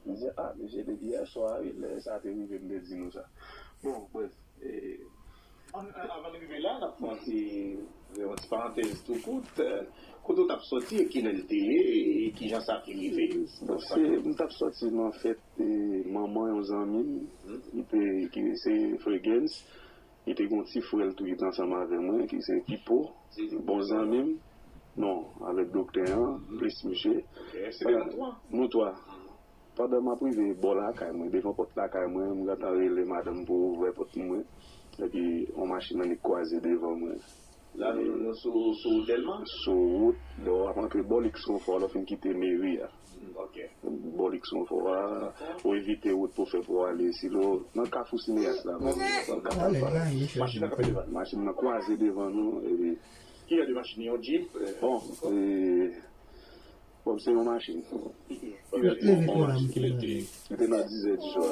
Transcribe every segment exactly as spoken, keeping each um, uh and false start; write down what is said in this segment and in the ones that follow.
M di, a, mesye, depi yè swa, wi, lè sa te rive, m te di nou sa. Bon, brèf, e, An, an, avan n rive la, n ap fè yon ti, yon ti parantèz tou kout. Eh, kote w t ap sòti e kilè l te ye e kijan sa te rive? Bon, se, m t ap sòti nan fèt, e, manman yon zanmi m, ki te, ki se Fregens, li te gen yon ti frè l tou ki te ansanm avè mwen, ki se Pipo, bon zanmi m, non, avèk doktè an, plis misye. Ok, se te nou twa? Nou twa. Pandan m ap rive bò lakay mwen, devan pòt lakay mwen, m gentan rele madanm pou ouvè pòt pou mwen. Epi, yon machin annik kwaze devan mwen. La, nou, nou sou, sou Dèlma? Sou wout, lè w ap antre bò Lèks Konfò, lè w fin kite meri a. Mm, ok. Bò Lèks Konfò a, ou evite wout pou fè pou w ale Silo, nan Kafou Sineyas la, menm, nan Kafou Pala. Machin nan kanpe devan. Machin nan kwaze devan nou, epi. Kilè de machin, yon Jeep? Bon, e, Bon, se yon machin. Kilè, bon, machin, kilè l te ye? Li te nan dizè di swa.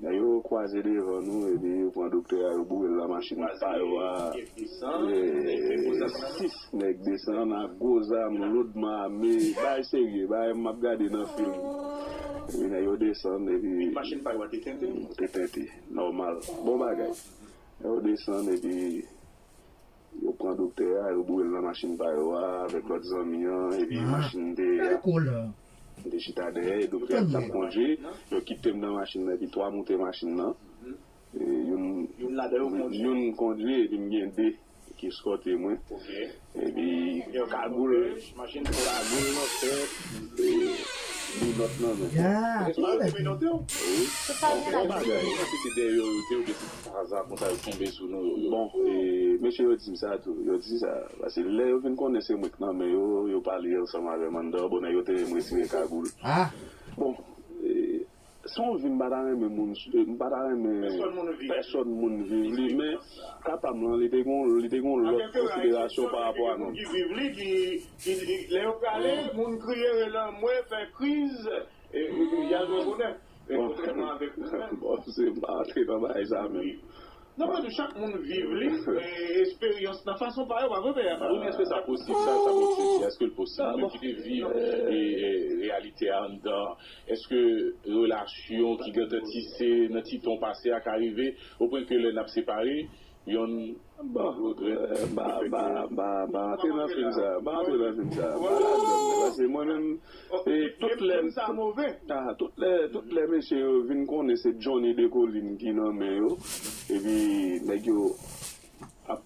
Nèg yo kwaze devan nou, epi yo pran doktè a, yo boure l nan machin pa yo a. Sis nèg desann ak gwo zam, lodman ame, bagay serye, bagay m ap gade nan fim. Epi nèg yo desann, epi machin pa yo a te tente? Te tente, nòmal. Bon bagay. Nèg yo desann, epi Yo pran doktè a, yo boure l nan machin pa yo a, avèk lòt zanmi an, epi machin dèyè a. M te chita dèyè, doktè a t ap kondui, yo kite m nan machin nan, epi twa moute machin nan. E, youn, youn kondui, epi m gen de ki eskòte mwen. Epi, kagoul, kagoul nan tèt, e, minòt nan men. Wi. Bon bagay. Mwen te dèyè yo, yo te, yo te Aza konsa yo tonbe sou nou, yo, yo. Bon, e, mesye yo di m sa tou. Yo di sa. Paske lè yo vin konnen se mwen k nan men yo, yo pale ansanm avè m anndan. Bon, nèg yo te vle m retire kagoul. Bon, e, se yon vi m pa ta renmen moun, e, m pa ta renmen pèsòn moun viv li, men ka pa m lan, li te gon, li te gon lòt konsiderasyon pa rapò a nou. Moun ki viv li, ki, ki, lè yo prale, moun kriye, rele anmwe, fè kriz, E, e, e, y al jwe bonè. E, kontrèman avèk nou menm. Bon, se m pa antre nan bagay sa menm. Non, men chak moun viv li, e, esperyans nan fason pa yo, pa vre, pè? Wi, men èske sa posib? Sa, sa mwen te di, èske l posib? Menm ki te viv, e, e, reyalite a anndan, èske relasyon ki gentan tise nan ti tan pase a ka rive, opwen ke lè n ap separe, Yonn. Bon, m pa, m pa, m pa, m pa antre nan fim sa, m pa antre nan fim sa, m pa ladann, paske mwen menm, e, tout lè, a, tout lè, tout lè mesye yo vin konnen se Johnny Descollines ki nan men yo, epi nèg yo ap,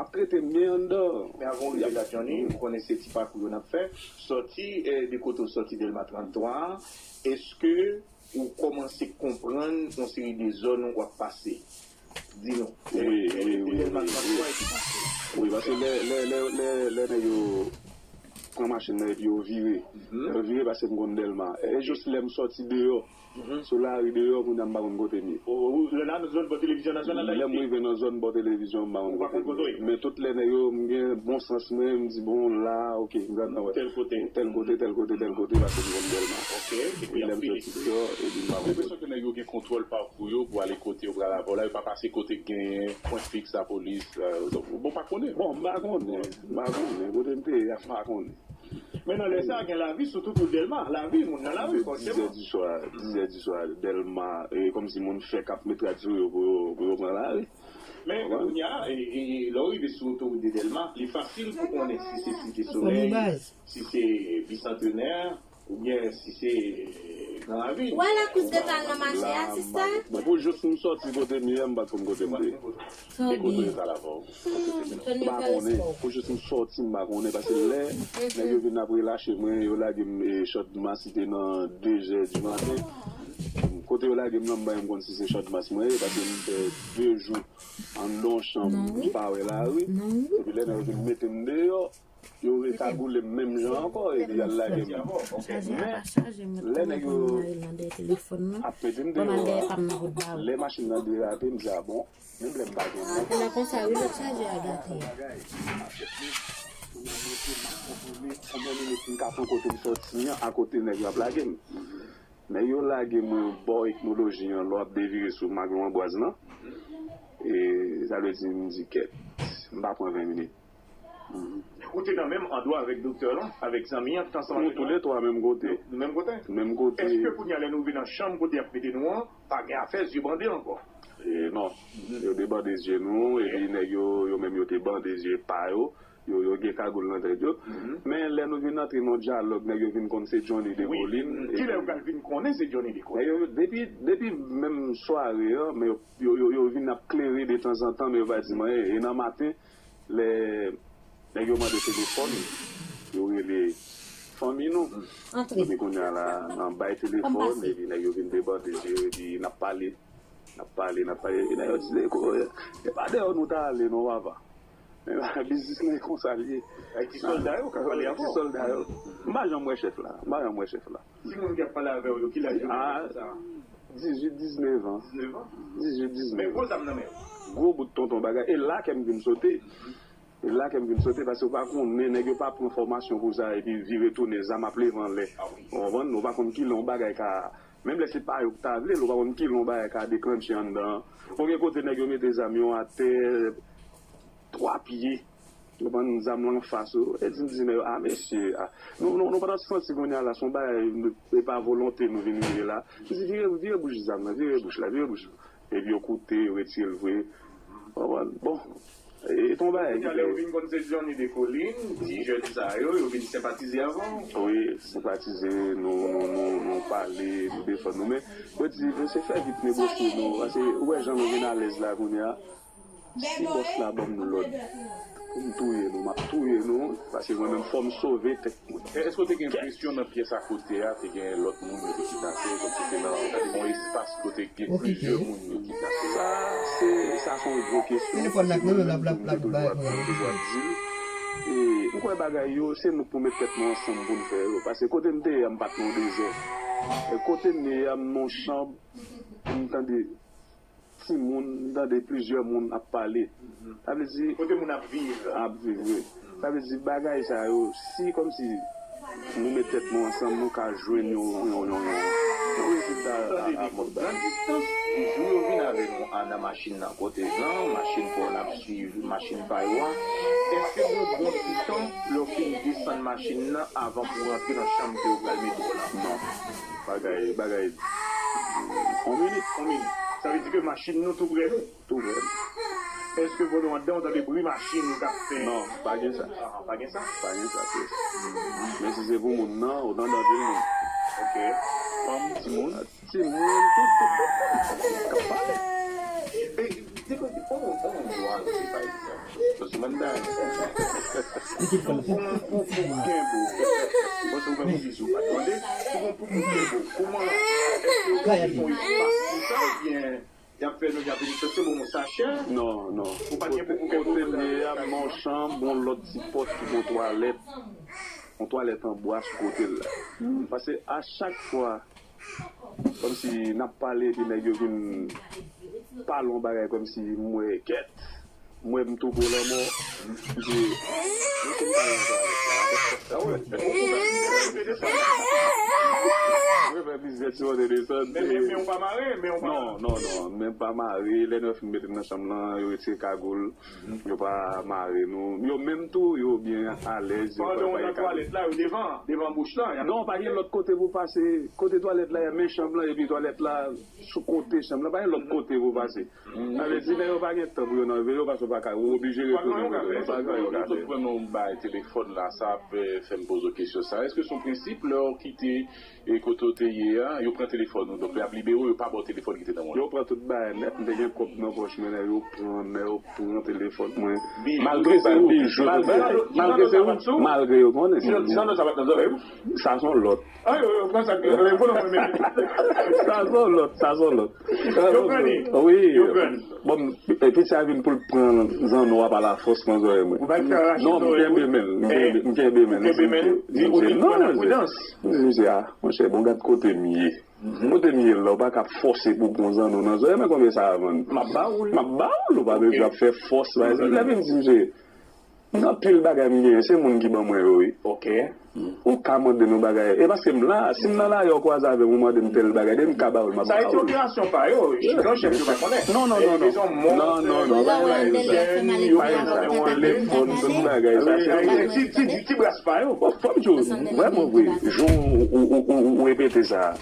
ap trete m byen anndan. Men avan w rive la, Johnny, ou konnen se ti pakou yo n ap fè. Sòti, e, de kote w sòti Dèlma trannntwa a, èske ou kòmanse konprann yon seri de zòn w ap pase? Di nou. Wi, wi, wi, wi, wi. Wi, paske lè, lè, lè, lè, lè nèg yo pran machin nan epi yo vire. Lè yo vire, paske m konn Dèlma. E jis lè m sòti deyò, sou lari deyò, kounye a m pa konn kote m ye. Lè nan zòn bò televizyon nasyonal la, lè m rive nan zòn bò televizyon, m pa konn kote m ye. Men tout lè nèg yo, m gen bon sans mwen, m di, bon, la, oke, m gentan wè. Tèl kote. Tèl kote, tèl kote, tèl kote, paske m konn Dèlma. Oke, epi lè m sòti deyò, epi m pa konn kote. Enpresyon ke nèg yo gen kontwòl pakou yo pou ale kote yo pral avè w la, yo pa pase kote k genyen pwen fiks lapolis, e, bon, pa konnen. Bon, m pa konnen, m pa konnen, kote m te ye a, m pa konnen. Men nan lè sa a, gen lavi, sitou pou Dèlma, lavi, moun nan lari, fòseman. Dizè di swa, dizè di swa, Dèlma, e, kòmsi moun fèk ap met rad sou yo pou yo, pou yo pran lari. Men kounye a, e, e, lè w rive sou otowout de Dèlma, li fasil pou konnen si se Site Solèy, si se Bisantenè, oubyen si se, e, Gran Ravin. Ou wè lakous de kal nan mache a, sista? Bon, pou jis m sòti kote m ye a, m pa t konn kote m te ye. E kote yo t al avè w? M pa konnen. Pou jis m sòti, m pa konnen. Paske lè nèg yo vin ap relache mwen, yo lage m, e, Chòdmas, li te nan de zè di maten. Kote yo lage m nan, m pa menm konn si se Chòdmas mwen ye, paske m fè de jou anndan yon chanm, m pa wè lari. Epi lè nèg yo vin mete m deyò, yo rekagoule m menm jan ankò, epi y al lage m. Men, lè nèg yo ap mete m deyò a, lè machin nan derape, m di, a bon, menm lè m pa gen men. Lè konsa, wi, lòt chaje a gate. Konbyen minit m ka pran kote m sòti an, akote nèg yo ap lage m. Nèg yo lage mwen bò Etnoloji an, lè w ap devire sou Maglon Anbwaz lan. E sa vle di, m di, kèt, m pa pran ven minit. Ou te nan menm andwa avèk doktè lan, avèk zanmi an, t ansanm avèk nou? Nou toulètwa menm kote. Menm kote? Menm kote. Èske kounye a lè nou rive nan chanm kote y ap mete nou an, pa gen afè zye bande ankò? E non. Yo debande zye nou, epi nèg yo, yo menm yo te bande zye pa yo. Yo, yo gen kagoul nan tèt yo. Men lè nou vin antre nan dyalòg, nèg yo vin konn se Johnny Dekolin. Kilè yo pral vin konnen se Johnny Dekolin? Nèg yo, depi, depi menm sware an, men yo, yo, yo, yo vin ap klere detanzantan, men yo pa di m anyen. E nan maten, lè nèg yo mande telefòn, yo rele fanmi nou. Epi kounye a la, nan bay telefòn, epi nèg yo vin debande zye, epi n ap pale. N ap pale, n ap pale. E nèg yo di, e pa dèyè nou ta ale non, papa. Men biznis lan e konsa l ye. Ak ti sòlda yo k ap pale avè w. Ti sòlda yo. M pa janm wè chèf la. M pa janm wè chèf la. Timoun k ap pale avè w yo, ki laj yo gen konsa? Dizuit, diznèf an. Diznèf an? Dizuit, diznèf an. Men gwo zam nan men yo. Gwo bout tonton bagay. E la kè m vin sote. E la kè m vin sote, paske ou pa konnen, nèg yo pa pran fòmasyon pou sa, epi vire tounen, zam ap leve anlè. Ou konprann? Ou pa konn kilè yon bagay ka, menm lè se pa yo ki ta vle l, ou pa konn kilè yon bagay ka deklanche anndan an. Ou gen kote nèg yo mete zam yo atè, twa pye. Ou konprann, zam lan anfas ou. E di m di nèg yo, a mesye, a. Nou, nou, nou pa t ap santi kounye a la, se yon bagay, e pa volonte nou vin rive la. M di, vire, vire bouch zam nan, vire bouch la, vire bouch la. Epi yo koute, yo retire l vre. Ou konprann? Bon, e, e t on bagay ki te. Kounye a lè ou vin konn se Johnny Dekolin, ti jèn sa yo, yo vin senpatize avè w. Wi, senpatize, nou, nou, nou, nou pale, nou defann nou. Men, mwen di, mesye, fè vit negosye nou. Paske ou wè jan nou vin alèz la kounye a. Si bòs la ban m lòd pou m touye nou, m ap touye nou, paske mwen menm fò m sove tèt mwen. E, èske w te gen enpresyon nan pyès akote a, te gen lòt moun yo te kidnape, kòmsi te nan, gade, yon espas kote gen plizyè moun yo kidnape? Sa, se, sa se yon gwo kesyon. Telefòn nan k rele l ap, l ap, l ap bay. Mwen toujou ap di l. E, m kwè bagay yo, se nou k pou met tèt nou ansanm pou n fè yo. Paske kote m te ye a, m pa t nan yon dezè. E kote m ye a, m nan yon chanm, m tande timoun, m tande plizyè moun ap pale. Sa vle di. Kote moun ap viv. Ap viv, wi. Sa vle di bagay sa yo, si kòmsi nou met tèt nou ansanm, nou ka jwenn yon, yon, yon, yon, yon rezilta a, a, a mòd bagay. Nan distans, jou yo vin avè nou a nan machin nan kote Jean, machin pa w l ap swiv, machin pa yo a. Èske gen yon bon ti tan lè w fin desann machin nan avan pou w rantre nan chanm ke yo pral mete w lan? Non. Bagay, bagay. On minit. On minit. Sa vle di ke machin nou tou prè nou? Tou prè nou. Èske pandan w anndan, w tande bri machin yo k ap fè? Non, pa gen sa. Ah, pa gen sa? Pa gen sa, pyès. Men si se pou moun nan, ou tande anpil moun. Ok. Fanm, timoun. Timoun, tout, tout, tout, tout, tout, k ap pale. E, e, depi, depi, on, on moun nwa, se pa egzanp. Paske mwen ta renmen. Pou, pou, pou, pou kenbe w. Paske ou menm ou di si w pa t mande, pou, pou, pou kenbe w. Kouman, èske ou gen yon espas pou sa, oubyen y ap fè nou, y ap vin soti bon yon sachè? Non, non. Ou pa t gen pou, pou kenbe w? Kote m ye a, m nan yon chanm, yon lòt ti pòt ki gen yon twalèt. Yon twalèt an bwa sou kote l la. Paske a chak fwa, kòmsi n ap pale, epi nèg yo vin pale yon bagay kòmsi m wè kèt. M wè m tou pran lanmò. M di, mwen se m pa yon bagay sa. Mwen fè biznis ti mande desann. Men, men, men w pa mare, men w pa. Non, non, non, men pa mare. Lè nou fin mete m nan chanm lan, yo retire kagoul. Yo pa mare nou. Yo menm tou, yo byen alèz. Yo pa, pa gen kagoul. Pandan w nan twalèt la, yo devan, devan bouch lan, y ap. Non, pa gen lòt kote pou pase. Kote twalèt la, men chanm lan, epi twalèt la sou kote chanm lan. Pa gen lòt kote pou pase. Sa vle di, lè yo pa gen tan pou yo nan veye, yo pa, yo pa ka, ou oblije retounen kote w. Pa gen anyen yo ka fè. Ou sot pran nan yon bay telefòn la, sa ap, eh, fè m poze w kesyon sa. Èske se yon prensip lè w kite e kote w te ye a, yo pran telefòn ou. Donk, lè y ap libere w, yo pa ba w telefòn ki te nan men w. Yo pran tout bagay nèt. M te gen kòb nan pòch mwen, nèg yo pran, nèg yo pran telefòn mwen. Malgre se ou, malgre, malgre se ou, malgre yo konnen se ou. Ti zannòt sa pa t nan zòrèy ou? Sa se yon lòt. Ah, yo, yo pran sa, yo pran mwen menm. Sa se yon lòt, sa se yon lòt. Yo pran li. Wi. Yo pran li. Bon, epi sa vin pou l pran zanno a pa lafòs nan zòrèy mwen. Ou pa t ka rache zòrèy ou? Non, m kenbe men l, m kenbe, m kenbe men l. Ou kenbe men l? Ou te pran nan pridans? M di misye, a, monchè, bon, gad kote m ye. Kote m ye la, ou pa ka fòse pou pran zanno nan zòrèy mwen, konbyen sa a vann? M ap ba ou l. M ap ba ou l, ou pa bezwen ap fè fòs, pa egzanp. Lè vin di misye, Gen anpil bagay m genyen, se moun ki ban mwen yo, wi. Ok. Ou ka mande m yon bagay. E paske m la, si m nan lari, ou kwaze avè m, ou mande m tèl bagay, depi m ka ba ou l, m ap ba ou l. Sa a rete operasyon pa yo, chèf yo pa konnen. Non, non, non, non. Non, non, non, pa gen bagay sa. Pa gen sa. Yon telefòn, tout bagay sa, se ti, ti, ti bras pa yo. Fò m di w, vrèman vre, jan ou, ou, ou, ou, ou repete sa,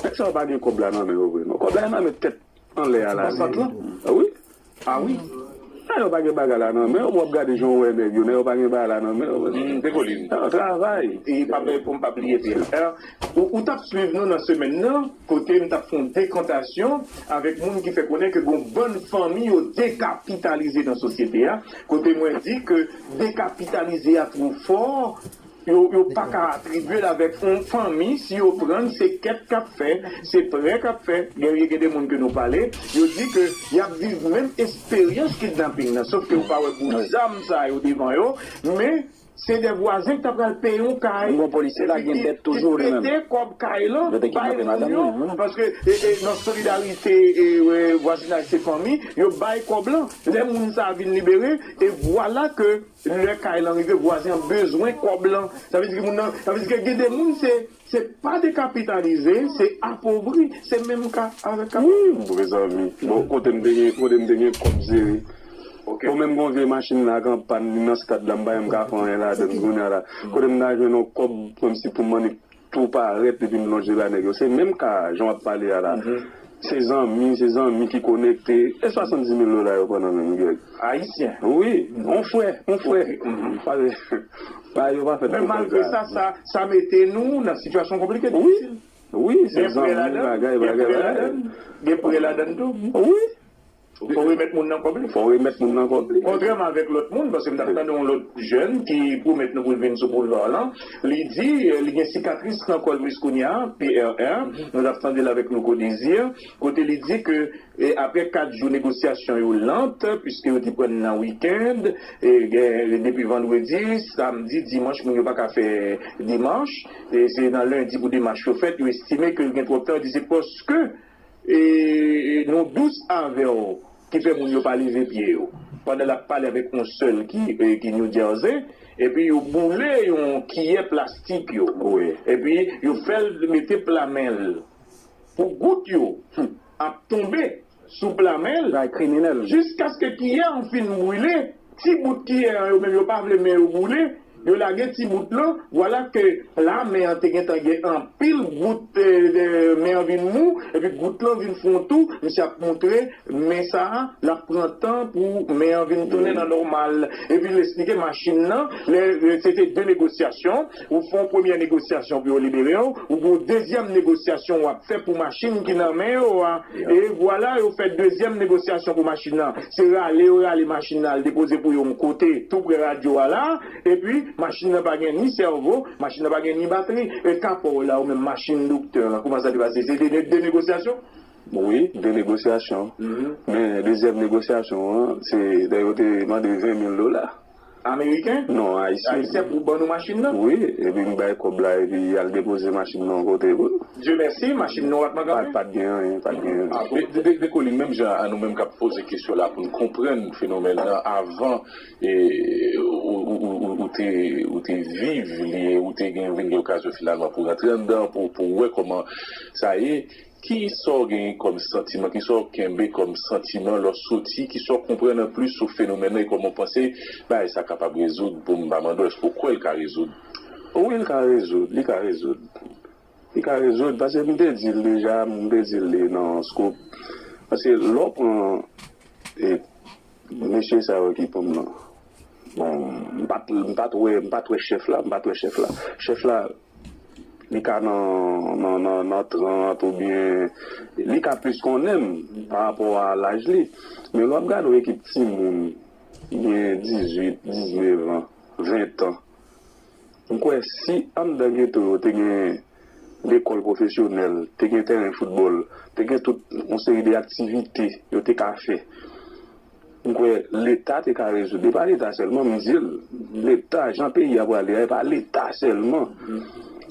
nèg sa yo pa gen kòb la nan men yo vre, non. Kòb la nan men tèt anlè a la. Ti basant lan? Wi. Ah wi. Nèg yo pa gen bagay la nan men yo, w ap gade jan w wè nèg yo, nèg yo pa gen bagay la nan men yo. Dekolin. Nan travay. E pa pou m pa bliye, Pierre. Ou, ou t ap swiv nou nan semèn nan, kote m t ap fè yon dekantasyon avèk moun ki fè konnen ke gon bann fanmi yo dekapitalize nan sosyete a, kote mwen di ke dekapitalize a twò fò, yo, yo pa ka atribye l avèk yon fanmi, si yo pran l, se kèt k ap fè, se prè k ap fè. Gen, gen de moun ke nou pale, yo di ke y ap viv menm esperyans kidnaping nan, sof ke yo pa wè bout zam sa yo devan yo, men se de vwazen ki ta pral peye yon kay. Yon polisye la gen dèt toujou li menm. Pete kòb kay lan, bay moun yo, paske e, e, nan solidarite e, e, vwazinaj se fanmi, yo bay kòb lan. Lè moun sa vin libere, e vwala ke lè kay lan rive, vwazen an bezwen kòb lan. Sa vle di ke moun nan, sa vle di ke gen de moun se, se pa dekapitalize, se apovri, se menm ka avèk ka. Wi, mezanmi. Bon, kote m te gen, kote m te gen kòb sere. Ok. Bon, menm gon vye machin la k an pàn, li nan stad la, m pa menm ka fè anyen ladan l kounye a la. Kote m ta jwenn yon kòb, menm si pou m annik tou parèt epi m lonje ba nèg yo. Se menm ka jan w ap pale a la. Se zanmi, se zanmi ki konekte. E swasanndiz mil dola yo pran nan men m, Greg. Ayisyen. Wi, yon frè, yon frè. Pa, pa, yo pa fèt pou bagay sa. Men malgre sa, sa, sa mete nou nan sitiyasyon konplike, difisil. Wi, se zanmi, bagay, bagay, bagay. Gen prè ladan l tou. Wi. Fò w remèt moun nan kòb li. Fò w remèt moun nan kòb li. Kontrèman avèk lòt moun, paske m t ap tande yon lòt jèn ki pwomèt nou pou l vin sou boulva lan, li di, eh, li gen sikatris nan kò l jiskounye a, P R R, nou t ap tande l avèk Louko Désir, kote li di ke, eh, apre kat jou negosyasyon yo lant, piske yo te pran nan wikenn, eh, gen, depi vandredi, samdi, dimanch, moun yo pa ka fè demach, eh, se nan lendi pou demach yo fèt, yo estime ke l gen twòp tan, yo di se paske e, e nou dous avè w ki fè moun yo pa leve pye yo. Pandan l ap pale avèk yon sè l ki, e, ki New Jersey, epi yo boule yon kiyè plastik yo. Wi. Epi yo fè l mete pla men l pou gout yo ap tonbe sou pla men l. Bagay kriminèl. Jiskaske kiyè an fin brile, ti bout kiyè an yo menm yo pa vle men yo boule, yo lage ti bout lan, vwala ke pla men an te gentan gen anpil gout, eh, de, men an vin mou, epi gout lan vin fè yon tou, misye ap montre men sa a, l ap pran tan pou men an vin tounen nan nòmal. Epi l esplike machin nan, lè, eh, se te de negosyasyon, ou fè yon premyè negosyasyon pou yo libere w, ou gen yon dezyèm negosyasyon w ap fè pou machin ki nan men yo a. E vwala, yo fè dezyèm negosyasyon pou machin nan. Se rale yo rale machin nan al depoze pou yo yon kote tou pre radyo a la. Epi, machin nan pa gen ni sèvo, machin nan pa gen ni batri. E ka pa w la, ou menm machin doktè lan, kouman sa te pase? Se de, de negosyasyon? Wi, de negosyasyon. Men dezyèm negosyasyon an, se lè yo te mande ven mil dola. Ameriken? Non, ayisyen. Ayisyen pou ban nou machin nan? Wi, epi m bay kòb la, epi y al depoze machin nan yon kote pou nou. Dye mèsi, machin nan w ap manke? Pa, pa t gen anyen, pa t gen anyen. Ah, bon. De, de, de, Dekolin, menm jan a nou menm k ap poze kesyon la pou n konprann fenomèn nan avan, e, ou, ou, ou, ou, ou te, ou te viv li, e ou te gen, vin gen okazyon finalman pou rantre anndan, pou, pou wè kòman sa ye. Kisa w genyen kòm santiman? Kisa w kenbe kòm santiman lè w soti? Kisa w konprann anplis sou fenomèn nan e kòman w panse bagay sa kapab rezoud? Pou m pa mande w, èske w kwè l ka rezoud? Wi, l ka rezoud, li ka rezoud. Li ka rezoud, paske m te di l deja, m te di l li nan scoop. Paske lè w pran, e, mesye sa yo ki pran m nan, bon, m pa t, m pa t wè, m pa t wè chèf la, m pa t wè chèf la. Chèf la, li ka nan, nan, nan, nan trant oubyen li ka plis konnen m pa rapò a laj li. Men lè w ap gade yon ekip timoun ki gen dizuit, diznèf an, ven an, m kwè si anndan geto yo te gen lekòl pwofesyonèl, te gen tèren foutbòl, te gen tout yon seri de aktivite yo te ka fè. M kwè Leta te ka rezoud. E pa Leta sèlman, m di l. Leta, jan peyi a prale a, e pa Leta sèlman.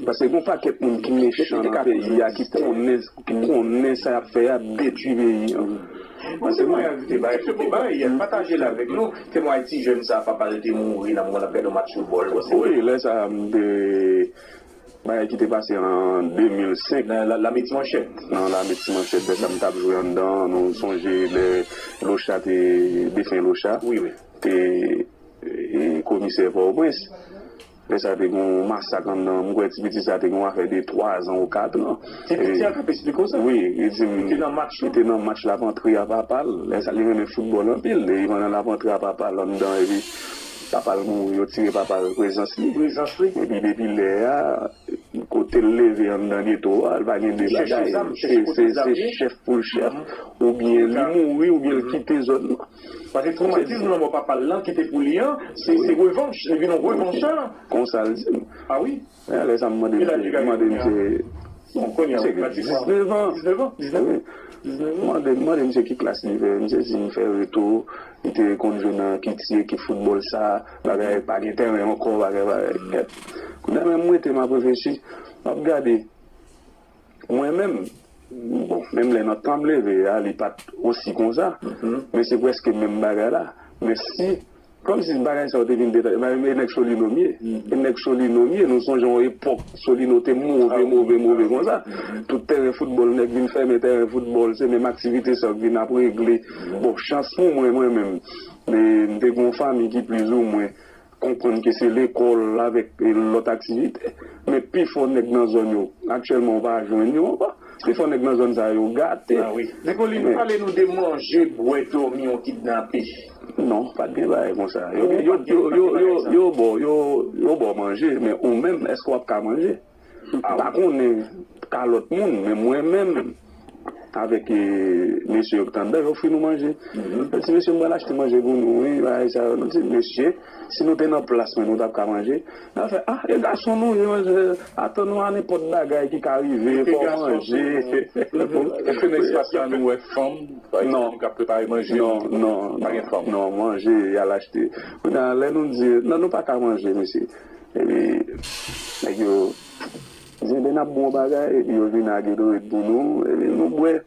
Paske gen yon pakèt moun ki mechan nan peyi a, ki konnen, ki konnen sa y ap fè a, ap detwi peyi a. Bon, se mwen envite bay, envite bay, pataje l avèk nou. Temwayaj ti jèn sa, papa l te mouri nan moman l ap gade yon match foutbòl. Bon, se wi, lè sa a, m te, bagay ki te pase an de mil senk. Nan la, lame ti manchèt. Nan lame ti manchèt, lè sa m t ap jwe anndan, nou sonje lè Locha te, defen Locha. Wi, wi. Te, e, komisè Pòtoprens. Lè sa te gen yon masak anndan, m kwè ti piti sa te gen yon afè de twa zan ou kat an. Ti piti a k ap esplike w sa? Wi, li di m, li te nan match la, li te nan match l ap antre a papa l. Lè sa li renmen foutbòl anpil. Epi pandan l ap antre a papa l anndan, epi papa l mouri, yo tire papa l prezans li. Prezans li. Epi depi lè a, kote l leve anndan geto a, l pa gen de bagay. Se, se, se chèf pou l chèf, oubyen li mouri, oubyen l kite zòn nan. Paske twomatizm lanmò papa l lan ki te pou li an, se, se revanch, li vin yon revanchè. Konsa l di m. A wi. E lè sa m mande misye, m mande misye, misye gen diznèf an. Diznèf an, diznèf an. Wi. Diznèf an. M mande, m mande misye ki klas li fè, misye di m fè retou, li te konn jwe nan Kitty, ekip foutbòl sa, bagay pa gen tèren ankò, bagay, bagay. Kèt. Kounye a menm m rete m ap reflechi, m ap gade. Mwen menm, bon, menm lè nan tan m leve a, li pa t osi konsa, men se prèske menm bagay la. Men si, kòmsi bagay sa yo te vin deta-, e nèg Solino m ye. E nèg Solino m ye, nou sonje yon epòk Solino te move, move, move konsa. Tout tèren foutbòl, nèg vin fèmen tèren foutbòl, se menm aktivite sa yo k vin ap regle. Bon, chans pou mwen, mwen menm, e, m te gen yon fanmi ki plizoumwen konprann ke se lekòl avèk, e, lòt aktivite. Men pifò nèg nan zòn yo, aktyèlman, ou pa jwenn yo ankò. Pifò nèg nan zòn sa yo gate. A wi. Dekolin, pale nou de manje, bwè, dòmi, yon kidnape. Non, pa t gen bagay konsa. Yo, yo, yo ba w, yo, yo ba w manje, men ou menm, èske w ap ka manje? M pa konnen ka lòt moun, men mwen menm, avèk, e, mesye yo ki t anndan, yo ofri nou manje. Yo di, "Mesye, m pral achte manje pou nou, wi, bagay sa yo." Nou di, "Mesye, si nou te nan plas mwen, nou t ap ka manje." Nan fè, "Ah, e gason nou ye, manje, atann nou a nenpòt bagay ki ka rive, fò w manje." Èske nan espas la nou wè fanm, pa egzanp, ki ap prepare manje? Non, non, non, manje, y al achte. Kounye a, lè nou di, "Non, nou pa ka manje, mesye." Epi, nèg yo di, "Enben, n ap bwè yon bagay," epi yo vin ak Gatorade pou nou, epi nou bwè.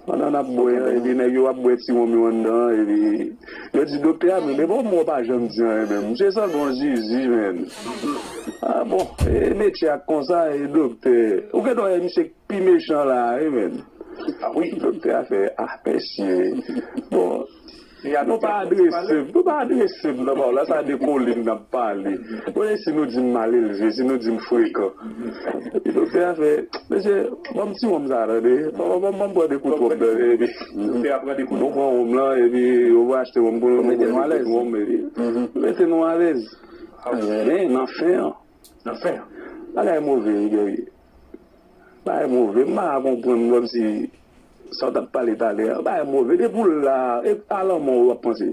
Pandan n ap bwè, epi nèg yo ap bwè ti wonm yo anndan, epi yo di, "Doktè a menm, epi mwen pa janm di anyen menm. Misye sanble yon zizi, menm." A bon, e metye a k konsa, e doktè. Ou gentan wè misye k pi mechan la, wi, menm. A wi. Doktè a fè, "Ah, mesye." Bon, nou pa adrese m, nou pa adrese m nan pawòl la, sa Dekolin n ap pale. Konnen si nou di m malelve, si nou di m frekan. Epi doktè a fè, "Mesye, ban m ti wonm sa, tande. Ban, ban, ban m pran de kout wonm, tande." Epi nou pran wonm lan, epi yo va achte wonm pou nou, nou pran de kout wonm, epi mete nou alèz. Men nan fen an, nan fen an, bagay move, Guerrier. Bagay move, m pa ka konprann kòmsi sa w t ap pale talè a. Bagay move, depi w la, e a lanmò w ap panse.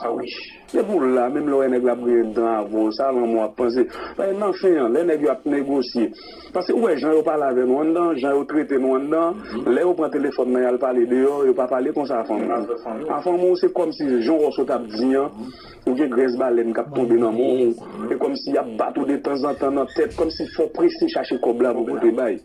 A wi. Depi w la, menm lè w wè nèg la ap griyen dan avè w, sa lanmò w ap panse. Paske nan fen an, lè nèg yo ap negosye, paske ou wè jan yo pale avè nou anndan, jan yo trete nou anndan, lè yo pran telefòn nan y al pale deyò, yo pa pale konsa a fanmi w. A fanmi w, se kòmsi jan w wè w sot ap di an, ou gen grès balèn k ap tonbe nan men w, e kòmsi y ap bat ou detanzantan nan tèt, kòmsi fò w prese chache kòb la pou pote bay.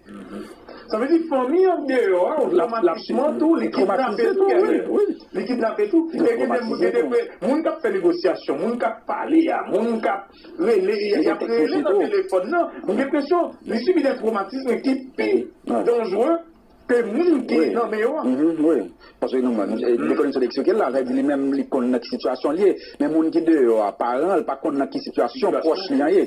Sa vle di fanmi an deyò a, otomatikman tou, li kidnape tou, wi. Li kidnape tou. E gen de, gen de moun k ap fè negosyasyon, moun k ap pale a, moun k ap rele, y ap rele nan telefòn nan. M gen enpresyon li sibi de twomatism ki pi danjere ke moun ki nan men yo a. Wi. Paske nou menm, e, li konn sou eksplike l la, sa vle di li menm li konn nan ki sitiyasyon li ye. Men moun ki deyò a, paran l pa konn nan ki sitiyasyon pwòch li an ye.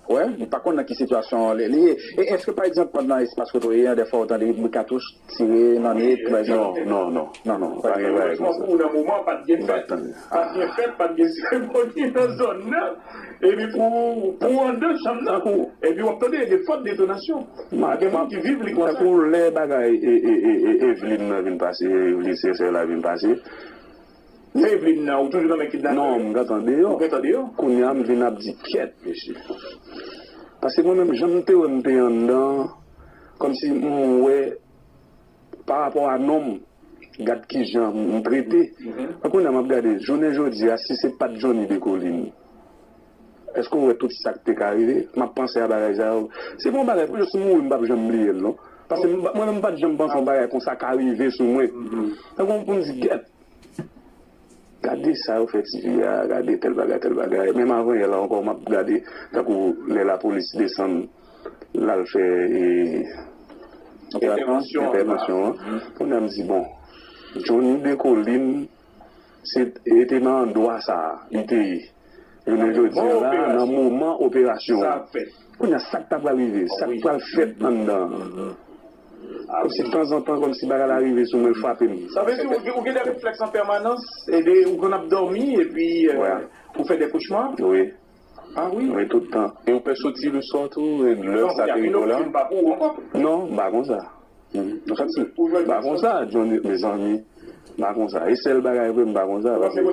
Wè, li pa konn nan ki sitiyasyon li, li ye. E èske, pa egzanp, pandan espas kote w ye an, dèfwa w tande bri katouch tire nan nwit, pa egzanp? Non, non, non. Non, non, pa gen bagay konsa. Pou nan moman, pa t gen fèt. Pa t gen fèt, pa t gen seremoni nan zòn nan. Epi pou, pou anndan chanm nan, epi w ap tande gen fòt detonasyon. Gen moun ki viv li konsa. Tankou lè bagay, e, e, e, e, Evelyn nan vin pase, Evelyn Sincère la vin pase. Lè Evelyn nan, ou toujou nan men kidnapè yo? Non, m gentan deyò. Ou gentan deyò? Kounye a, m vin ap di, "Kyèt, mesye." Paske mwen menm, jan m te wè m te anndan, kòmsi m wè, pa rapò a non m, gad kijan m trete. Kounye a, m ap gade, jounen jodi a, si se pa t Johnny Decolin, èske w wè tout sa k te ka rive? M ap panse a bagay sa yo. Se pa yon bagay, pou jis mouri, m p ap janm bliye l, non. Paske m pa- mwen menm m pa t janm panse yon bagay konsa ka rive sou mwen. Tankou pou m di, gèt, gade sa yo fè tifi a, gade tèl bagay, tèl bagay. Menm avan yè la ankò, m ap gade, tankou lè lapolis desann, l al fè e, entèvansyon an. Kounye a m di, bon, Johnny Descollines, se e te nan andwa sa a, li te ye. Jounen jodi a la, nan moman operasyon an. Kounye a, sa k ta pral rive, sa k pral fèt anndan an. Kòmsi tanzantan, kòmsi bagay la rive sou mwen, l frape m. Sa vle di ou gen- ou gen de reflèks an pèmanans, e de, ou konn ap dòmi, epi euh, ou fè de kochma? Wi. Ah wi? Wi, tout tan. E ou pè soti le swa tou, e lè sa te rive w la? Non, m pa konsa. Ou soti? M pa konsa, Johnny, mezanmi. M pa konsa. E sèl bagay vre, m pa konsa. Paske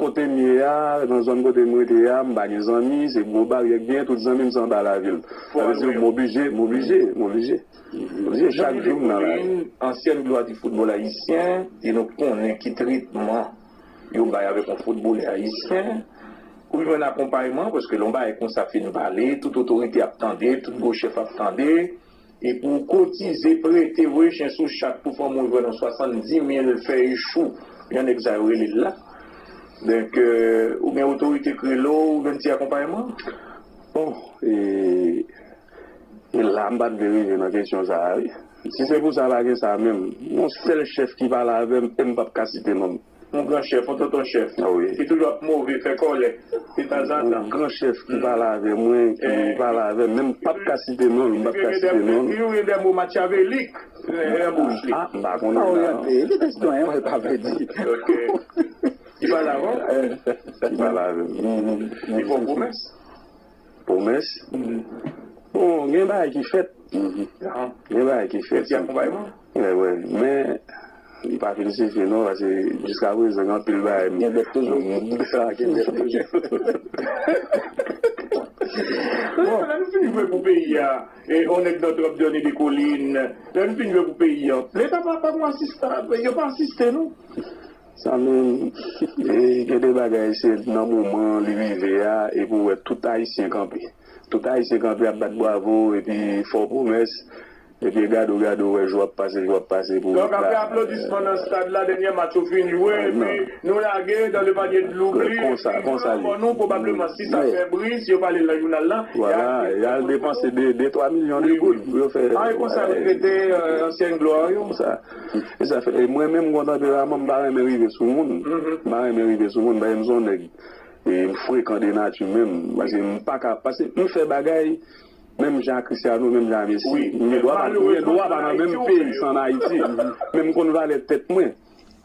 kote m ye a, nan zòn kote m rete a, m pa gen zanmi, se gwo baryè k genyen, tout zanmi m se anba lavil. Sa vle di, m oblije, m oblije, m oblije. M oblije chak jou m nan lari. Ansyèn glwa di foutbòl ayisyen, e nou konnen ki tretman yo bay avèk yon foutbolè ayisyen. Ou jwenn akonpayman, paske lè yon bagay konsa fin pale, tout otorite ap tande, tout gwo chèf ap tande. E pou w kotize, prete, voye chen sou chat pou fanmi w jwenn yon swasanndimil fèy chou, jan nèg sa yo rele l la. Donk, euh, oubyen otorite k rele w, ou jwenn ti akonpayman? Bon, e, e la m pa t vle rive nan kesyon sa a, wi. Si se pou sa, pa gen sa menm. Yon sèl chèf ki pale avè m, e m p ap ka site non l. Yon gran chèf, yon tonton chèf. Ah wi. Ki toujou ap move, fè kòlè, de tanzantan. Yon gran chèf ki pale avè mwen, ki pale avè m, men m p ap ka site non l, m p ap ka site non l. Li gen de mo matyavelik nan bouch li. Ah, m pa konnen. Pa oryante, li te sitwayen, mwen pa vle di. Ok. Li pale avè w? Li pale avè m. Li fè w pwomès? Pwomès? Bon, gen bagay ki fèt. Gen bagay ki fèt. Gen ti akonpayman? Wè, wè. Men, li pa fin sifi non, paske jiska prezan, gen anpil bagay m- Gen bèt toujou. Gen bèt toujou. Bon, lè nou fin jwe pou peyi a, e, on nèg nan trap Johnny Descollines, lè nou fin jwe pou peyi a, Leta pa, pa gon asistan, yo pa asiste nou. Sa menm, e, gen de bagay, se nan moman li rive a, epi w wè tout Ayisyen kanpe. Tout Ayisyen kanpe ap bat bwavo, epi fè w pwomès, epi gade w, gade w, wè jou ap pase, jou ap pase, pou... Donk, apre aplodisman nan stad la, dènye match yo fin jwe, epi nou lage dans le panier de l'oubli, epi yo ban nou, pwobableman, sis a fè bri, si yo pale nan jounal la, y al depanse de, de twa milyon de goud pou yo fè... Pa gen konsa yo trete, euh, ansyen glwa yo. Sa. E sa fè, e mwen menm, gon tanperaman, m pa renmen rive sou moun. M pa renmen rive sou moun, paske m se yon nèg, e m frekan de nati menm. Paske m pa ka, paske m fè bagay menm jan a Cristiano, menm jan a Messi. M gen dwa pa, m gen dwa pa nan menm peyi, se ann Ayiti. Men m konn valè tèt mwen.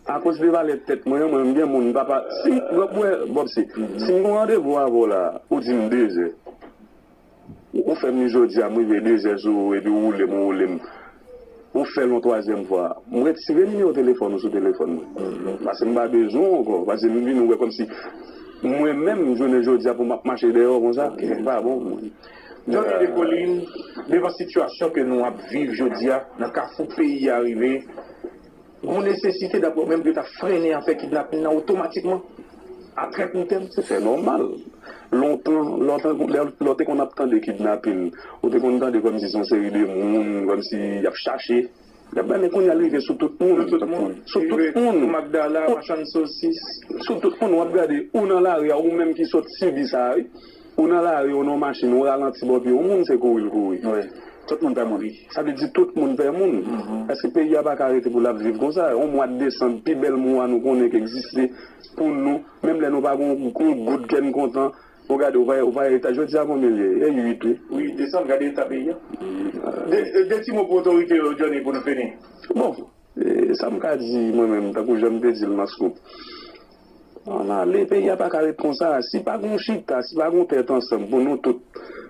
Akoz de valè tèt mwen an, mwen, m gen moun, m pa pa, si m, wè, Bob, se, si m gen yon randevou avè w la, ou di m dezè. Ou fè m li jodi a, m rive dezè sou ou, epi ou woule m, ou woule m. Ou fè l yon twazyèm fwa. M retire nimewo telefòn ou sou telefòn mwen. Paske m pa bezwen w ankò. Paske m vin wè kòmsi mwen menm, jounen jodi a, pou m ap mache dèyè w konsa, li pa bon pou mwen. Johnny Descollines, devan sitiyasyon ke nou ap viv jodi a, nan kafou peyi a rive, gon nesesite, daprè w menm, pou yo ta frennen afè kidnapin nan otomatikman, a trè kou tèm? Se fè nòmal. Lontan, lontan, lè, lè w te konn ap tande kidnapin, ou te konn tande kòmsi se yon seri de moun, kòmsi y ap chache. Y ap, men kounye a l rive sou tout moun. Sou tout moun. Sou tout moun. Sou Magdala, machann sosis. Sou tout moun, w ap gade, ou nan lari a, ou menm ki sot sibi sa a, wi. Ou nan lari, ou nan yon machin, ou ralanti bò pye yon moun, se kouri l kouri. Wi. Tout moun pè moun. Sa vle di tout moun pè moun. Èske peyi a pa ka rete pou l ap viv konsa? Yon mwa de desanm, pi bèl mwa nou konnen ki egziste pou nou, menm lè nou pa gon, gon goud kè n kontan, ou gade, ou va, ou va eta, jodi a konbyen l ye? E uit, wi. Wi, desanm, gade eta peyi a. De, de ti mo pou otorite yo, Johnny, pou nou fini. Bon, e, sa m ka di, mwen menm, tankou jan m te di l nan scoop, ann ale, peyi a pa ka ret konsa. Si pa gon chita, si pa gon tèt ansanm pou nou tout,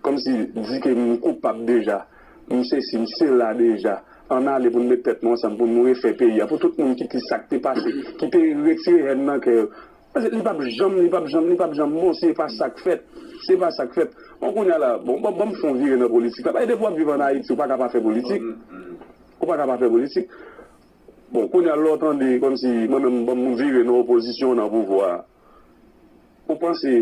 kòmsi di ke m koupab deja, m sesi, m sela deja, ann ale pou n met tèt nou ansanm, pou nou refè peyi a, pou tout moun ki di sa k te pase, ki te retire hèn nan kè yo. Paske li p ap janm, li p ap janm, li p ap janm bon, se pa sa k fèt. Se pa sa k fèt. Bon, kounye a la, bon, ban, ban m fè yon vire nan politik la. Paske depi w ap viv ann Ayiti, ou pa ka pa fè politik. Ou pa ka pa fè politik. Bon, kounye a, lè w tande, kòmsi, mwen menm, ban m vire nan opozisyon, nan pouvwa a. Ou panse,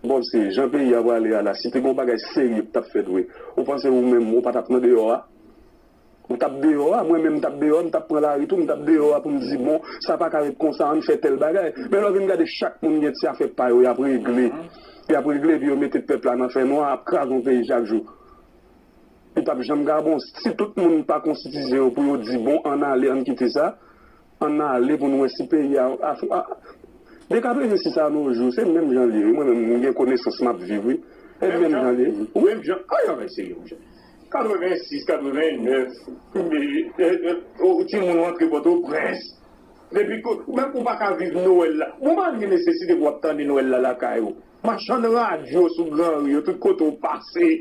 bon, se jan peyi a prale a la, si te gen yon bagay serye k t ap fèt vre, ou panse ou menm, ou pa t ap nan deyò a? Ou t ap deyò a, mwen menm m t ap deyò, m t ap pran lari tou, m t ap deyò a pou m di, bon, sa pa ka ret konsa, ann fè tèl bagay. Men lè w vin gade, chak moun gen ti afè pa yo, y ap regle. Y ap regle, epi yo mete pèp la nan fènwa, ap kraze yon peyi chak jou. Li p ap janm ka bon. Si tout moun pa konsyatize yo pou yo di, bon, ann ale, ann kite sa, ann ale pou n wè si peyi a, a, a, de katrevensis a nos jours, se menm jan l ye, wi. Mwen menm, m gen konesans m ap viv, wi. E menm jan l ye. Wi. Menm jan, ay, ay, serye, monchè. Katrevensis, katrevenèf, e, e, e, o, timoun rantre Pòtoprens. Depi ke, menm ou pa ka viv Nwèl la. Ou pa gen nesesite pou w ap tande Nwèl la lakay ou. Machann radyo sou granri yo, tout kote w pase,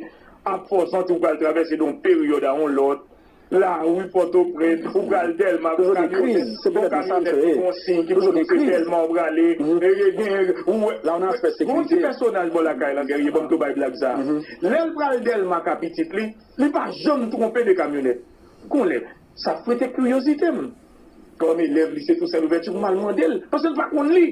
ap fè w santi w pral travèse de yon peryòd a yon lòt. Lari Pòtoprens, ou pral Dèlma, gon kamyonèt, gon kamyonèt ki gon siy ki montre se Dèlma w prale. E, e, gen, ou wè, gon ti pèsonaj bò lakay la, Guerrier, ban m tou bay blag sa. Lè l pral Dèlma ak pitit li, li pa janm twonpe de kamyonèt. Gon lè, sa frete kiryozite m. Kòm elèv lise Toussaint Louverture, pou m al mande l, paske l pa konn li.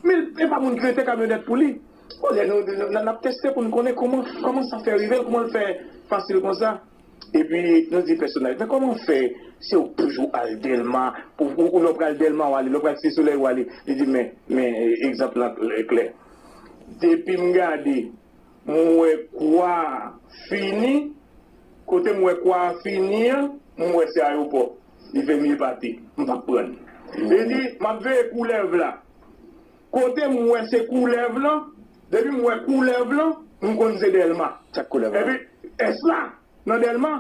Men e pa moun ki rete kamyonèt pou li. Bon, lè nou, nou, n ap teste pou n konnen kòman, kòman sa fè rive l, kòman l fè fasil konsa. Epi, nou di pèsonaj, men kòman fè, se w toujou al Dèlma, pou, ou, ou lè w pral Dèlma, w ale, lè w pral Site Solèy, w ale. Li di, men, men, egzanp lan klè. Depi m gade, m wè kwa a fini, kote m wè kwa a fini an, m wè se ayewopò. Li fè m epate, m p ap pran l. Li di, m ap veye koulèv la. Kote m wè se koulèv lan, depi m wè koulèv lan, m konn se Dèlma. Chak koulèv lan. Epi, S la, nan Dèlma,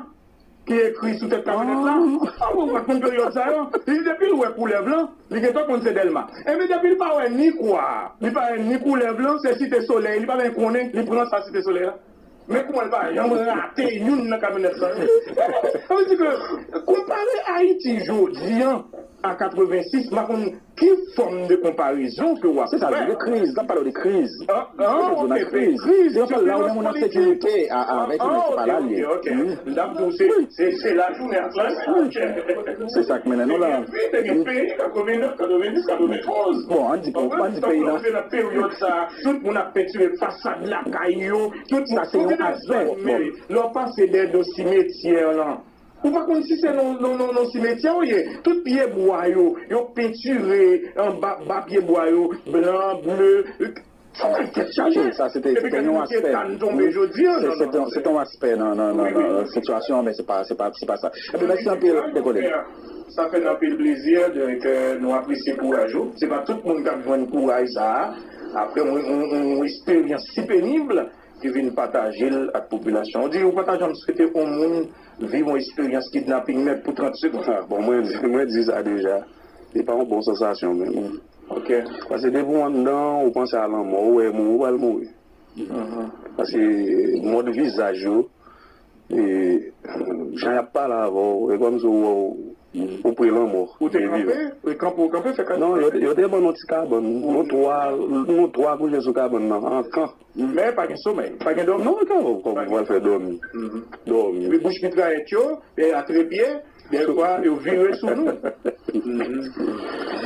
ki ekri sou tèt kamyonèt la. Ah, ou pa konn peryòd sa yo. Li di depi l wè koulèv lan, li gentan konn se Dèlma. Epi depi l pa wè ni kwa a, li pa wè ni koulèv lan, se Site Solèy, li pa menm konnen, li pran sa Site Solèy la. Men kouman l pa janm rate youn nan kamyonèt sa yo. Sa vle di ke, konpare Ayiti jodi an a katrevensis, m pa konn ki fòm de konparezon ke w ap fè. Se sa l di, de kriz, l ap pale w de kriz. An, an, ok, kriz. Kriz, yon pale la, ou gen moun an sekirite avèk li, men se pa la l ye. Ok, ok, ok. L ap di w se, se, se lajounen ak lannwit. Se sa k mennen nou la. Te gen peyi, katrevenèf, katrevenndis, katreventoz. Bon, ann di, ann di peyi nan. Tout moun ap pentire fasad lakay yo, tout moun. Sa se yon aspè. Lè w pase dèyè do simetyè lan, ou pa konn si se nan, nan, nan, nan simetyè w ye. Tout pye bwa yo, yo pentire anba, ba pye bwa yo, blan, ble. Sa bay tèt chaje. Sa se te, se te yon aspè. Tann tonbe jodi an, se, se te, se te yon aspè nan, nan, nan, nan sitiyasyon an, men se pa, se pa, se pa sa. Ebyen, mèsi anpil, Dekolin. Sa fè n anpil plezi, donk, euh, nou apresye kouraj ou. Se pa tout moun k ap jwenn kouraj sa a. Apre yon, yon, yon eksperyans si penib, ki vin pataje l ak popilasyon. Ou di, ou pa ta janm swete yon moun viv yon eksperyans kidnaping nèt pou trant segonn. Ah, bon, mwen di, mwen di sa deja. Li pa yon bon sansasyon menm. Ok. Paske depi w anndan, ou panse a lanmò, ou wè moun, ou pral mouri. Paske mòd vizaj yo, e, jan y ap pale avè w, e kòmsi ou wè w, ou pre lanmò. Ou te kanpe, ou kanpe, ou kanpe, fè kal. Non, yo, yo te ban nou ti kabann. Nou twa, nou twa kouche sou kabann nan, an kan. Men pa gen somèy, pa gen dòmi. Non, men kòman, kòman w pral fè dòmi? Dòmi. Epi bouch mitrayèt yo, e a trepye, dèfwa, yo vire sou nou.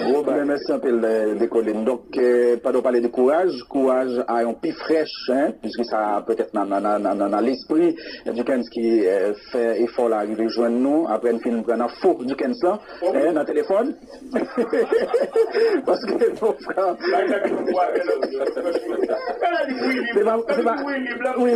Gwo bagay. Men mèsi anpil, Dekolin. Donk, eh, pandan w pale de kouraj, kouraj a yon pi frèch, hein, piske sa petèt nan, nan, nan, nan, nan, nan lespri Duckens ki, eh, fè efò la rive jwenn nou, apre n fin pran nan fo Duckens lan, eh, nan telefòn. Paske, bon, frè, se pa, se pa, wi,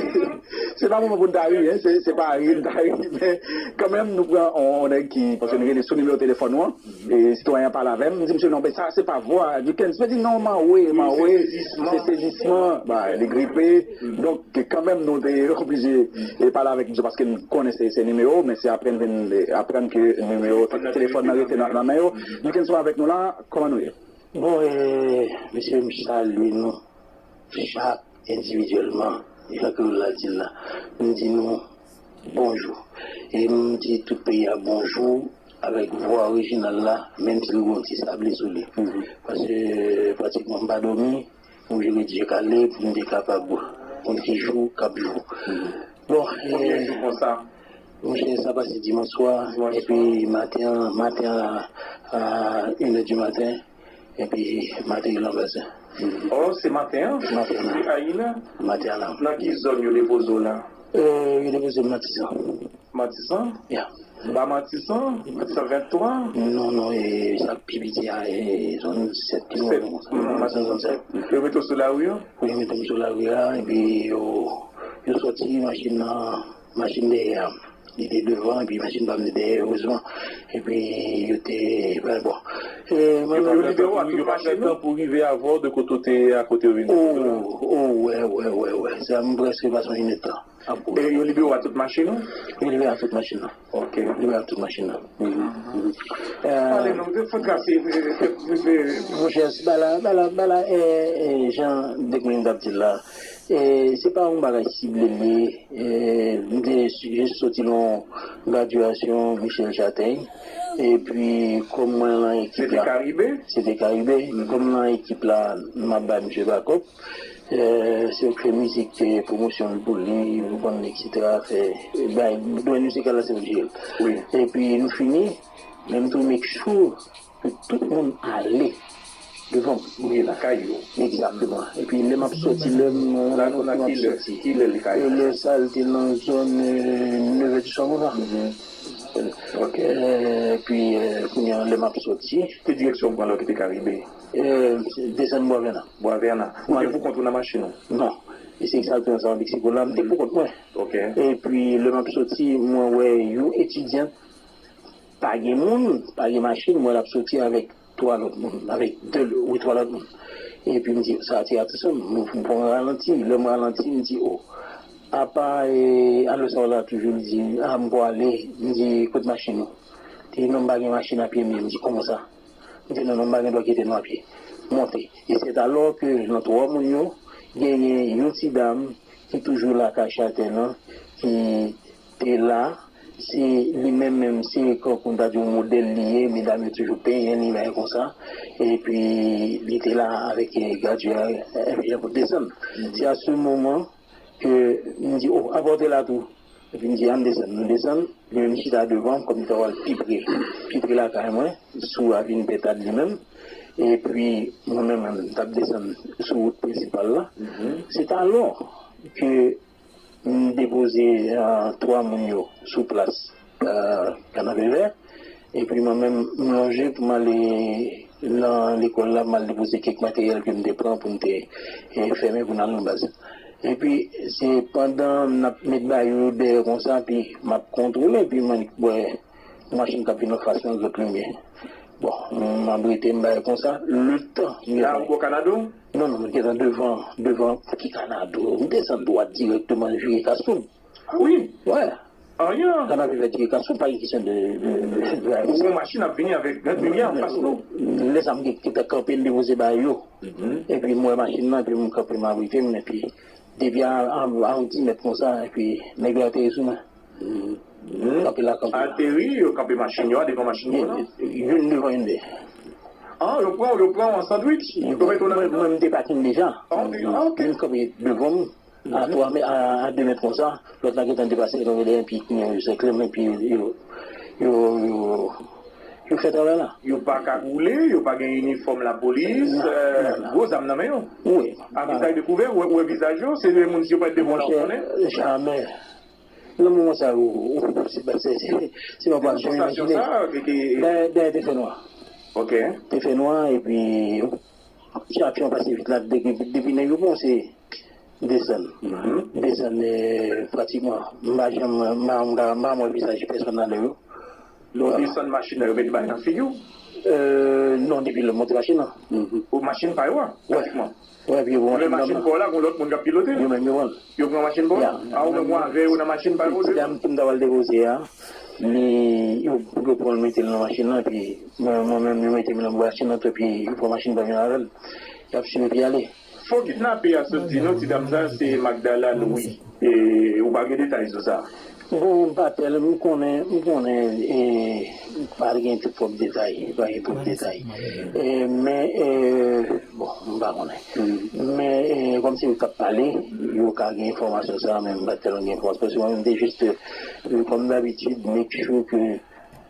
se pa moman pou n ta ri, hein, se, se pa ri n ta ri, men kanmenm nou pran yon, yon nèg ki, paske nou rele sou nimewo telefòn ou an, e sitwayen an pale avè m, m di, "Mesye, non, men sa, se pa vwa Duckens." Mwen di, "Non, mawe, mawe, se sezisman, ba, li gripe." Donk, kanmenm, nou te oblije, e, pale avèk misye paske n konnen se, se nimewo, men se apre n vin, e, aprann ke nimewo telefòn nan rete nan, nan men yo. Duckens, ou avèk nou la, kòman nou ye? Bon, e, mesye, m salye nou chak endividyèlman, jan kreyòl la di l la. M di nou bonjou. E m di tout peyi a bonjou avèk vwa orijinal la, menm si l gen yon ti sable sou li. Paske, pratikman, m pa dòmi, m oblije ret je kale pou m te kapab konn ki jou k ap jou. Bon, konbyen jou konsa? Monchè, sa pase dimanch swa, epi maten an, maten an, a inè di maten, epi maten yo nan basen. Oh, se maten an? Maten an. Depi a inè? Maten an la. Nan ki zòn yo depoze w la? Yo depoze m Matisan. Matisan? Ya. Ba Matisan? Matisan venntwa? Non, non, e, sa pi piti a, e, zòn sèt ki. Sèt. Matisan zòn sèt. Yo mete w sou lari a? Wi, yo mete m sou lari a, epi yo, yo sòti machin nan, machin dèyè a. Li te devan, epi machin pa m te dèyè, erezman. Epi yo te, bon. Yo pa pran tan pou rive avè w de kote w te ye a, kote yo vin. Oh, oh, wè, wè, wè, wè. Sa, m prèske pa sonje nèt tan. E yo libere w a tout machin ou? Yo libere a tout machin nan. Ok. Libere a tout machin nan. Pale nou, fò trase. Monchè, bala, bala, bala, e, e, jan Degrin t ap di l la, e, se pa yon bagay sible l ye. E, m te jis soti nan yon gradyasyon Michel Chatèy. Epi, kòm mwen lan ekip la. Se te Karibe? Se te Karibe. Kòm m lan ekip la, m ap bay misye bakòp. E, se yo k fè mizik, e, pwomosyon l pou li, ou konn, etsetera, fè, e, bay, dwèn mizik la se yo k jere l. Wi. Epi, nou fini, men m tou make sure ke tout moun ale devan m. Ou ye lakay yo. Egzakteman. Epi lè m ap sòti, lè m, lè m ap sòti. Kilè, kilè lakay yo? E lè sa, l te nan zòn, e, nevè di swa konsa. Ok. E, epi, e, kounye a, lè m ap sòti. Ki direksyon w pran lè w kite Karibe? E, desann Bwa Vèna. Bwa Vèna. Ou te pou kont ou nan machin ou? Non. E se sa l te nan San Meksiko la, m te pou kont mwen. Ok. Epi, lè m ap sòti, mwen wè yon etidyan pa gen moun, pa gen machin, mwen l ap soti avèk twa lòt moun, avèk de, wi, twa lòt moun. Epi m di, sa atire atansyon m, m pran ralanti. Lè m ralanti, m di, o, apa, e, alò sa w la toujou? Li di, a, m pral ale. M di, kote machin ou? Li di, non, m pa gen machin, apye m ye. M di, kòman sa? M di, non, non, m pa gen dwa kite nou apye. Monte. E se alò ke nan twa moun yo, genyen yon ti dam ki toujou lakay Chatèy lan, ki te la, se li menm menm, se kòm ta di yon modèl li ye, medam yo toujou penyen li, bagay konsa. Epi, li te la avèk, e, gradyè a, epi pou desann. Se a se moman ke m di, o, apa w te la tou? Epi m di, ann desann. Nou desann, li menm chita devan, kòm li ta pral pi pre, pi pre lakay mwen, sou avni Pètad li menm. Epi, mwen menm, m t ap desann sou wout prensipal la. Se alò ke m depoze, e, twa moun yo sou plas, e, Kanapevè. Epi mwen menm, m lonje pou m ale nan lekòl la, m al depoze kèk materyèl ke m te pran pou m te, e, fèmen pou n al nan baz. Epi, se pandan n ap met bagay yo dèyè konsa, epi m ap kontwole, epi m annik wè yon machin k ap vin anfas mwen, zòt limyè. Bon, m ap rete, m bay konsa, letan. La, ou bò Kanado? Non, non, mwen gentan devan, devan, ki Kanado? M desann dwat dirèkteman, vire Kasoun. Ah wi? Wè. Anyen. Kanapevè vire Kasoun, pa gen kesyon de, de, de, de. Ou wè machin ap vini avèk Grand Limyè anfas nou. Lè sa m gen, gentan kanpe, m depoze bagay yo. Epi m wè machin nan, epi m kanpe, m abrite m, epi depi a, a, a yon ti mèt konsa, epi nèg yo ateri sou mwen. Kanpe la, kanpe la. Ateri, yo kanpe machin yo a devan machin yo a? Youn devan, youn dèyè. Ah, yo pran, yo pran w an sandwich? Yo mete w nan mitan? Mwen, mwen, m te pakin deja. Ah, ok. Youn kanpe devan m, a twa mèt, a, a de mèt konsa. Lòt la gentan depase, kanpe dèyè, epi kounye a yo sèkle m, epi yo, yo, yo, yo fè travay la. Yo pa kagoule, yo pa gen inifòm lapolis, gwo zam nan men yo. Wi. Avizaj dekouvè, ou wè, ou wè vizaj yo, se de moun si yo pa t devan w la, ou konnen? Monchè, jamè. Nan moman sa yo, se pa, se, se, se pa pou al janm imajine. Dèyè, dèyè te fè nwa. Ok. Te fè nwa, epi, chak jan pase vit la, depi, depi nèg yo kòmanse desann. Desann, e, pratikman. M pa janm, m pa, m pa, m pa wè vizaj pèsonn ladan yo. Lè w desann machin nan, yo met bagay nan figi w? E, non, depi lè m monte machin nan. O machin pa yo a, pratikman. Wè, epi yo pran machin pa w la, gon lòt moun k ap pilote l. Yo menm yo pran l. Yo pran machin pa w la? A, ou menm ou avè yo nan machin pa yo? Ti dam ki m ta pral depoze a, li, yo, yo pran l mete l nan machin nan, epi mwen, mwen menm, yo mete m nan machin nan tou, epi yo pran machin pa m yo avè l. Y ap swiv epi ale. Fo kidnape a sot di nou, ti dam sa, se Magdala Louis. E, ou pa gen detay sou sa? Bon, m pa tèl, m konnen, m konnen, e, pa gen twòp detay, pa gen twòp detay. E, men, e, bon, m pa konnen. Men, e, kòm se yo k ap pale, yo ka gen enfòmasyon sa, men m pa tèlman gen enfòmasyon. Paske mwen, m te jis, e, kòm dabitid, make sure ke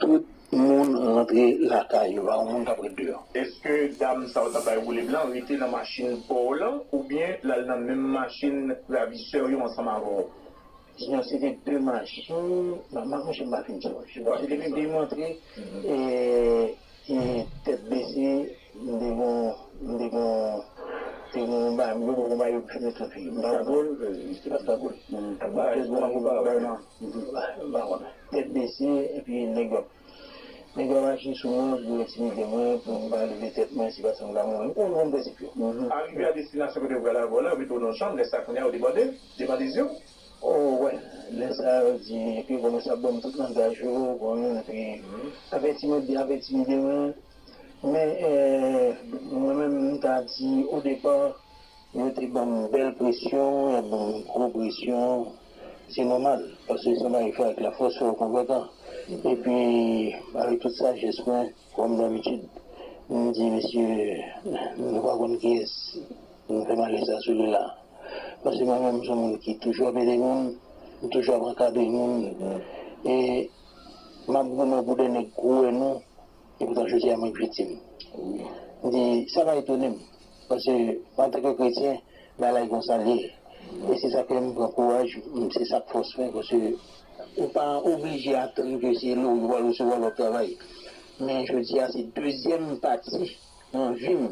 tout moun rantre lakay yo, pa yon moun k ap ret deyò. Èske dam sa w t ap bay woule blan rete nan machin pa w lan, oubyen l al nan menm machin ravisè yo ansanm avè w? Sinon, se te de machin, m ap monche m pa fin sonje. Bon, se te de montre, e, e tèt bese, m te gon, m te gon, te gon bagay, m te gon bagay yo fini tout figi. M pa konn, se pa sa koul. M pa konn, m pa konn. Tèt bese, epi nèg yo ap Nèg yo mache sou mwen pou entimide mwen, pou m pa leve tèt mwen, si pa sa m ka mouri. M konn moun prensip yo. Arive a destinasyon kote w pral avè w la, yo mete w nan yon chanm, lè sa kounye a yo debòde, debòde zye w. O, wè, lè sa yo di, epi yo kòmanse ap ban m tout langaj yo, bon, epi ap entimide, ap entimide mwen. Men, eh, mwen menm, m ta di, odepa, Yo te ban m bèl presyon, y ap ban m gwo presyon. Se nòmal, paske se yon bagay ki fè avèk lafòs, fè w konprann. Epi, avèk tout sajès mwen, kòm dabitid, m di, mesye, nou pa konn kiyès nou fè malè sa sou li la. Paske mwen menm, m se yon moun ki toujou ap ede moun, m toujou ap ankadre moun. E m ap goumen pou de nèg gwo wè nou, Epoutan, jodi a, mwen k viktim. M di, sa pa etone m, paske, antanke kretyen, bagay la e konsa l ye. E se sa k fè m pran kouraj, m, se sa k fòs mwen, paske ou pa oblije atann ke se lè w pral resevwa lòt travay. Men jodi a, se dezyèm pati nan vi m.